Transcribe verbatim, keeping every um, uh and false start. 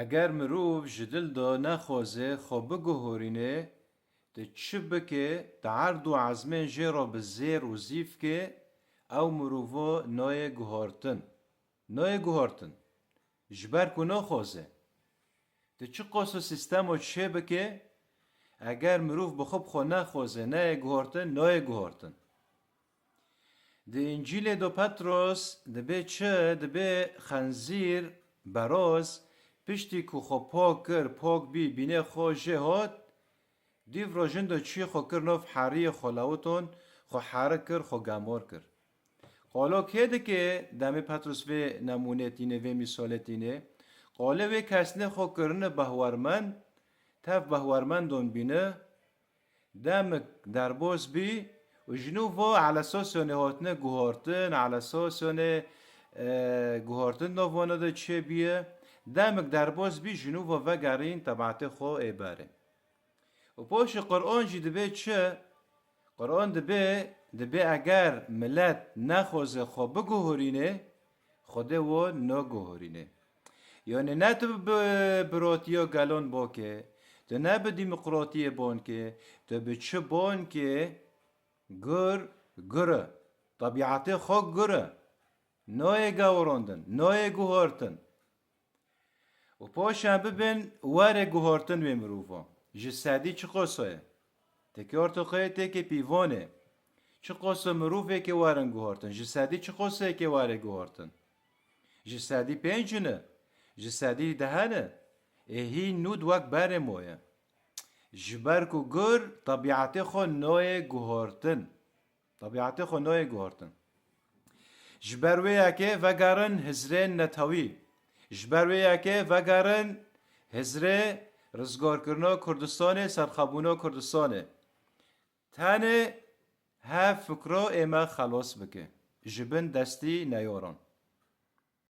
Eger mirov ji dil de nexwaze xwe biguhorîne, tu çi bike, tu erd û ezmên jê re bi zêr û zîv ke, ew mirovo nayê guhartin. Nayê guhartin. Ji ber ku naxwaze. Tu çi qas û sîstemo çê bike, eger mirov bi xwe bi xwe nexwaze, neyê guhartin, nayê guhartin. Di Încîlê do Petros dibê çi? Dibê xenzîr, beroz, piştî ku xwe pak kir, pak bî, bînê xwe jê hat, dîv rojin do çî xwe kir nov heriyê xwe lewton, xwe herik kir, xwe gemor kir. Qalo kê dike demê Petros vê nemûnê tîne, vê mîsalê tîne? Qolê wê kesnê xwe kirine behwermend, tev behwermendon bîne, demik derbas bî û ji nû va elesasyonê hatine guhartin, elesasyonê, e, guhartin navana de çêbiye. Demik derbas bî, ji nû va vegerîn tebiatê xwe ê berê. Û paşê Quran jî dibê çi? Quran dibê, dibê eger milet nexwaze xwe biguhurîne, Xwedê wan naguhurîne. Yani ne tu bi biratiya gelan bake, tu ne bi demokratiyê banke, tu bi çi banke? Gur, gur e. Tebiatê xwe gur e. Nayê gewirandin, nayê guhartin. Û paşan bibin were guhartin wê mirovan. Ji sedî çi qoso ye? Têkê ortoqeyê têkê pîvan e. Çi qoso mirovekê werin guhartin? Ji sedî çi qosoyekê were guhartin? Ji sedî pênc ne? Ji sedî deh ne? Ê hîn nûd wek berê moye. Ji ber ku gur tebiatê xwe nayê guhartin. Tebiatê xwe nayê guhartin. Ji ber wê yekê vegerin hizrên netewî. Ji ber wê yekê vegerin hizrê rizgarkirina Kurdistanê, serxwebûna Kurdistanê. Tenê hev fikro ê me xelas bike ji bin destî neyaran.